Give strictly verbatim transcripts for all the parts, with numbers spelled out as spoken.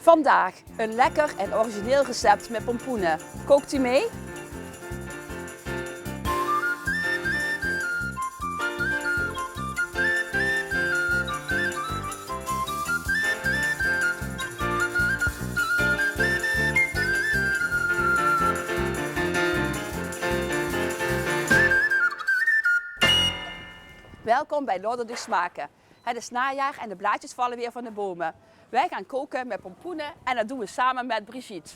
Vandaag een lekker en origineel recept met pompoenen. Kookt u mee? Welkom bij Noorderdiep Smaken. Het is najaar en de blaadjes vallen weer van de bomen. Wij gaan koken met pompoenen en dat doen we samen met Brigitte.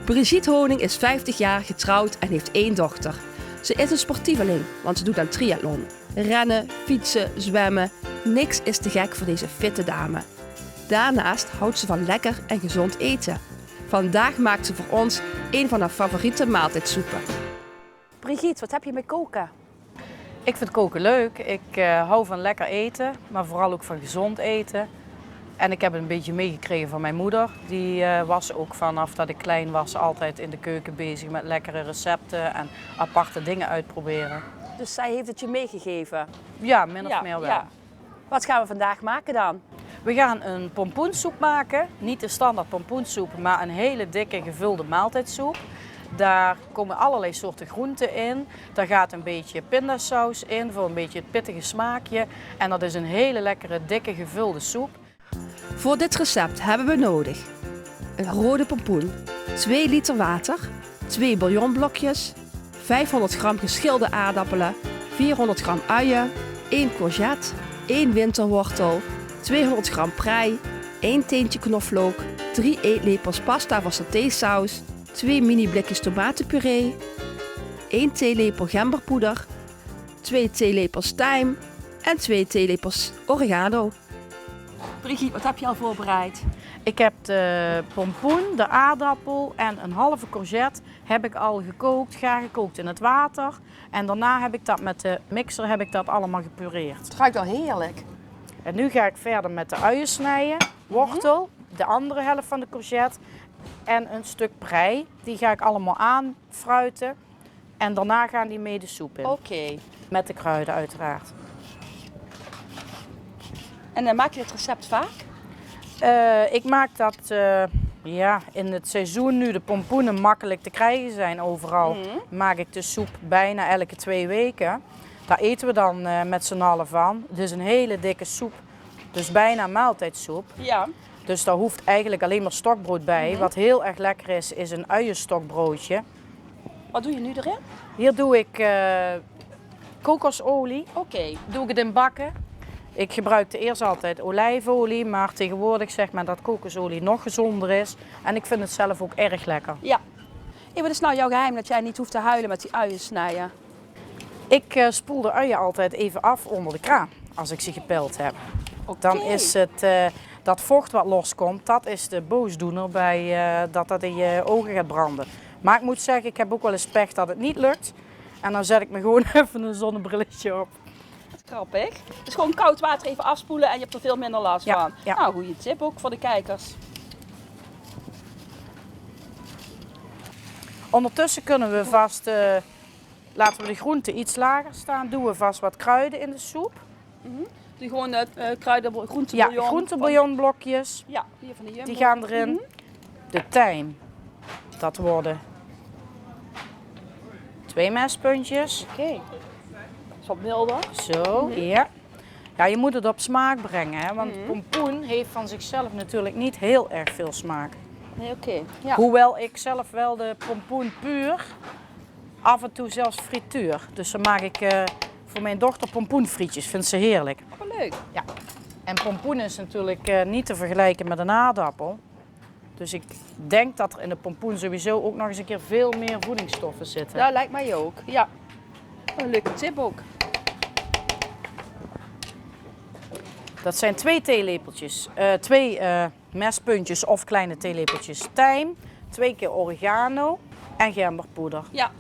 Brigitte Honing is vijftig jaar, getrouwd en heeft één dochter. Ze is een sportieveling, want ze doet aan triathlon. Rennen, fietsen, zwemmen, niks is te gek voor deze fitte dame. Daarnaast houdt ze van lekker en gezond eten. Vandaag maakt ze voor ons een van haar favoriete maaltijdsoepen. Brigitte, wat heb je met koken? Ik vind koken leuk. Ik eh, hou van lekker eten, maar vooral ook van gezond eten. En ik heb het een beetje meegekregen van mijn moeder. Die eh, was ook vanaf dat ik klein was altijd in de keuken bezig met lekkere recepten en aparte dingen uitproberen. Dus zij heeft het je meegegeven? Ja, min of meer wel. Wat gaan we vandaag maken dan? We gaan een pompoensoep maken. Niet de standaard pompoensoep, maar een hele dikke gevulde maaltijdsoep. Daar komen allerlei soorten groenten in. Daar gaat een beetje pindasaus in voor een beetje het pittige smaakje. En dat is een hele lekkere, dikke gevulde soep. Voor dit recept hebben we nodig: een rode pompoen, twee liter water, twee bouillonblokjes, vijfhonderd gram geschilde aardappelen, vierhonderd gram uien, één courgette, één winterwortel, tweehonderd gram prei, één teentje knoflook, drie eetlepels pasta voor satésaus, twee mini-blikjes tomatenpuree, één theelepel gemberpoeder, twee theelepels tijm en twee theelepels oregano. Brigitte, wat heb je al voorbereid? Ik heb de pompoen, de aardappel en een halve courgette heb ik al gekookt, gaar gekookt in het water. En daarna heb ik dat met de mixer heb ik dat allemaal gepureerd. Het ruikt al heerlijk. En nu ga ik verder met de uien snijden, wortel, de andere helft van de courgette en een stuk prei. Die ga ik allemaal aanfruiten. En daarna gaan die mee de soep in. Oké. Met de kruiden uiteraard. En eh, maak je dit recept vaak? Eh, ik maak dat eh, ja, in het seizoen nu de pompoenen makkelijk te krijgen zijn overal, maak ik de soep bijna elke twee weken. Daar eten we dan eh, met z'n allen van. Het is een hele dikke soep, dus bijna maaltijdsoep. Ja. Dus daar hoeft eigenlijk alleen maar stokbrood bij. Wat heel erg lekker is, is een uienstokbroodje. Wat doe je nu erin? Hier doe ik eh, kokosolie. Oké. Doe ik het in bakken. Ik gebruikte eerst altijd olijfolie, maar tegenwoordig zeg maar dat kokosolie nog gezonder is. En ik vind het zelf ook erg lekker. Ja. Hey, wat is nou jouw geheim dat jij niet hoeft te huilen met die uien snijden? Ik eh, spoel de uien altijd even af onder de kraan als ik ze gepeld heb. Dan is het, eh, dat vocht wat loskomt, dat is de boosdoener bij eh, dat dat in je ogen gaat branden. Maar ik moet zeggen, ik heb ook wel eens pech dat het niet lukt. En dan zet ik me gewoon even een zonnebrilletje op. Wat grappig. Dus gewoon koud water even afspoelen en je hebt er veel minder last van. Ja. Nou, goede tip ook voor de kijkers. Ondertussen kunnen we vast, eh, laten we de groenten iets lager staan, doen we vast wat kruiden in de soep. Die gewoon eh, eh, kruiden, groentebouillon. Ja, groentebouillonblokjes. Ja, hier van de Jumbo. Die gaan erin. De tijm. Dat worden twee mespuntjes. Oké. Is wat milder. Zo, ja. Ja, je moet het op smaak brengen, hè, want pompoen heeft van zichzelf natuurlijk niet heel erg veel smaak. Nee, oké. Ja. Hoewel ik zelf wel de pompoen puur af en toe zelfs frituur. Dus dan maak ik eh, voor mijn dochter pompoenfrietjes. Vindt ze heerlijk. Oh, wat leuk. Ja. En pompoen is natuurlijk eh, niet te vergelijken met een aardappel. Dus ik denk dat er in de pompoen sowieso ook nog eens een keer veel meer voedingsstoffen zitten. Dat lijkt mij ook, ja. Een leuke tip ook. Dat zijn twee theelepeltjes, eh, twee eh, mespuntjes of kleine theelepeltjes tijm, twee keer oregano en gemberpoeder. Ja,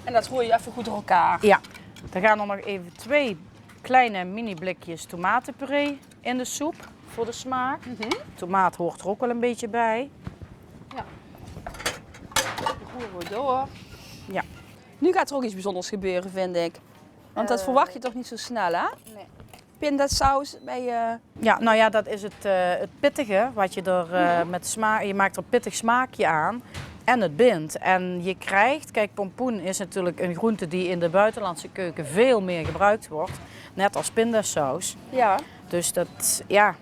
en dat roer je even goed door elkaar. Ja, dan gaan er nog even twee kleine mini-blikjes tomatenpuree in de soep voor de smaak. Tomaat hoort er ook wel een beetje bij. Ja. Dan roeren we door. Ja. Nu gaat er ook iets bijzonders gebeuren, vind ik. Want dat verwacht je toch niet zo snel, hè? Nee. Pindasaus bij je. Ja, nou ja, dat is het, eh, het pittige wat je er, eh, met sma-, je maakt er pittig smaakje aan en het bindt. En je krijgt, kijk, pompoen is natuurlijk een groente die in de buitenlandse keuken veel meer gebruikt wordt, net als pindasaus. Ja. Dus dat, ja,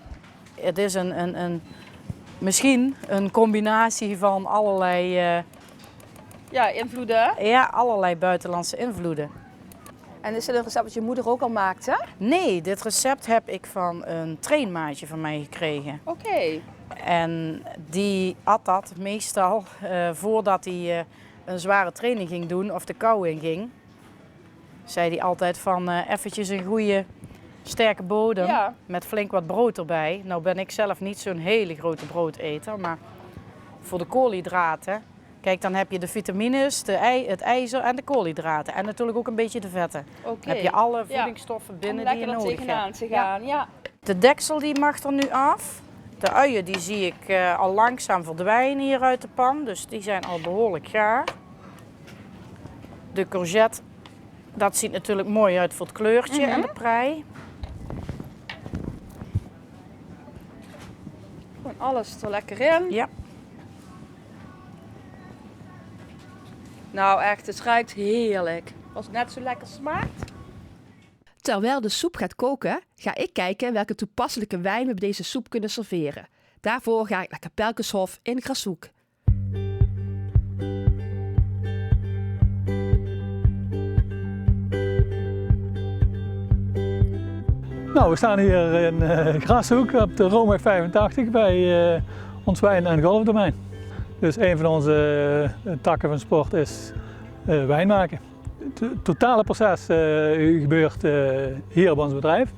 het is een, een, een, misschien een combinatie van allerlei, eh, ja, invloeden. Ja, allerlei buitenlandse invloeden. En is dit een recept wat je moeder ook al maakte? Nee, dit recept heb ik van een trainmaatje van mij gekregen. Oké. En die at dat meestal, eh, voordat hij, eh, een zware training ging doen of de kou in ging. Zei hij altijd van, eh, "Effetjes een goede sterke bodem, ja, met flink wat brood erbij." Nou ben ik zelf niet zo'n hele grote broodeter, maar voor de koolhydraten, kijk, dan heb je de vitamines, de ei-, het ijzer en de koolhydraten. En natuurlijk ook een beetje de vetten. Oké. Dan heb je alle, ja, voedingsstoffen binnen die je nodig hebt. Om lekker er tegenaan te gaan, ja. De deksel die mag er nu af. De uien die zie ik, eh, al langzaam verdwijnen hier uit de pan, dus die zijn al behoorlijk gaar. De courgette, dat ziet natuurlijk mooi uit voor het kleurtje en de prei. Gewoon alles er lekker in. Ja. Nou echt, het ruikt heerlijk. Als het net zo lekker smaakt. Terwijl de soep gaat koken, ga ik kijken welke toepasselijke wijn we bij deze soep kunnen serveren. Daarvoor ga ik naar Kapelkeshof in Grashoek. Nou, we staan hier in, eh, Grashoek op de Roomweg vijfentachtig bij, eh, ons wijn- en golfdomein. Dus een van onze, eh, takken van sport is, eh, wijn maken. Het totale proces, eh, gebeurt, eh, hier op ons bedrijf.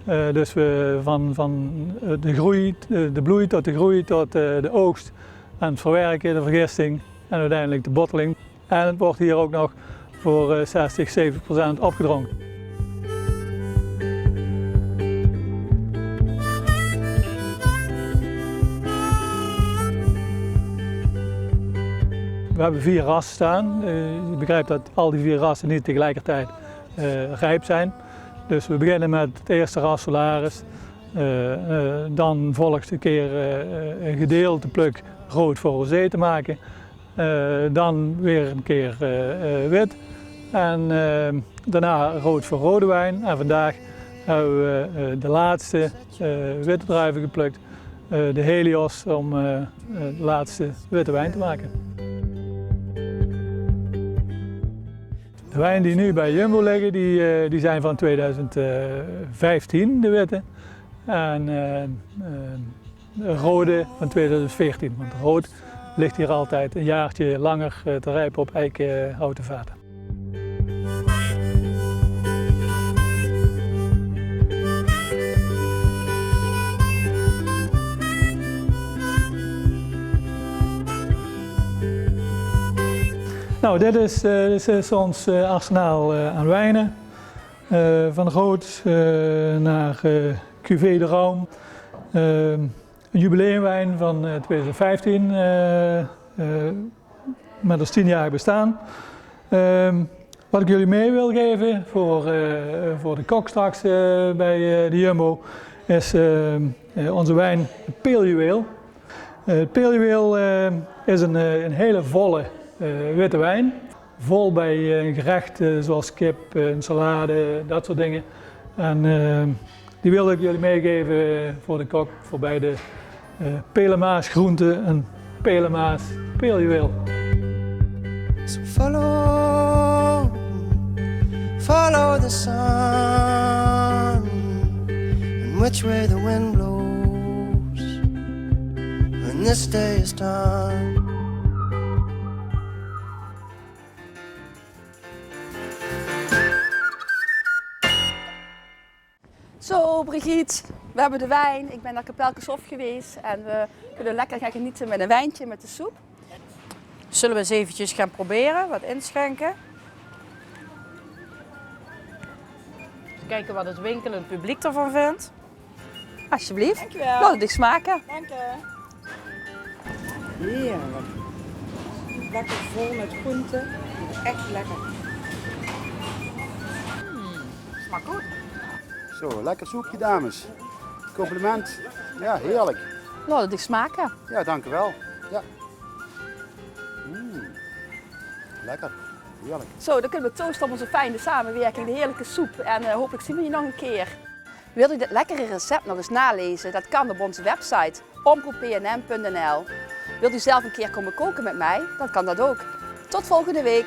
Eh, dus we van, van, eh, de groei, de, de bloei tot de groei, tot, eh, de oogst en het verwerken, de vergisting en uiteindelijk de botteling. En het wordt hier ook nog voor, eh, zestig, zeventig procent opgedronken. We hebben vier rassen staan. Eh, je begrijpt dat al die vier rassen niet tegelijkertijd, eh, rijp zijn. Dus we beginnen met het eerste ras Solaris. Eh, eh, dan volgt een keer, eh, een gedeelte pluk rood voor rosé te maken. Eh, dan weer een keer, eh, eh, wit. En, eh, daarna rood voor rode wijn. En vandaag hebben we, eh, de laatste, eh, witte druiven geplukt. Eh, de Helios, om, eh, eh, de laatste witte wijn te maken. De wijnen die nu bij Jumbo liggen, die, eh, die zijn van tweeduizend vijftien, de witte. En, eh, eh, de rode van tweeduizend veertien. Want rood ligt hier altijd een jaartje langer, eh, te rijpen op eikenhouten vaten. Nou, dit is, eh, dit is ons, eh, arsenaal, eh, aan wijnen. Eh, van rood, eh, naar, eh, Cuvée de Rhum. Eh, een jubileumwijn van, eh, tweeduizend vijftien, eh, eh, met ons tienjarig bestaan. Ehm, wat ik jullie mee wil geven voor, eh, voor de kok straks, eh, bij, eh, de Jumbo, is, eh, eh, onze wijn, het Peeljuweel. Eh, het Peeljuweel, eh, is een, eh, een hele volle, eh, witte wijn. Vol bij, eh, een gerecht, eh, zoals kip, eh, een salade, dat soort dingen. En, eh, die wilde ik jullie meegeven, eh, voor de kok, voor bij de, eh, Pelemaas groente, een Pelemaas peeljuweel. So follow, follow the sun, and which way the wind blows, when this day is done. Zo, Brigitte, we hebben de wijn. Ik ben naar Kapelkeshof geweest en we kunnen lekker gaan genieten met een wijntje met de soep. Zullen we eens eventjes gaan proberen, wat inschenken? Eens kijken wat het winkelend publiek ervan vindt. Alsjeblieft. Dankjewel. Laat het dich smaken. Dank je. Heerlijk. Lekker vol met groenten. Echt lekker. Mm, smaakt goed. Zo, lekker soepje, dames. Compliment. Ja, heerlijk. Laot 't uch smake. Ja, dank u wel. Ja. Mm. Lekker. Heerlijk. Zo, dan kinne we tooste op ózze fijne samewirking, de heerlijke soep. En eh, hopelijk zien we uch nog ein kier. Wilt u dit lekkere recept nog ens naleze? Dat kan op ózze website omroep P N M punt N L. Wilt u zelf ein kier kómme koke mit mich? Dan kan dat ouk. Tot volgende waek.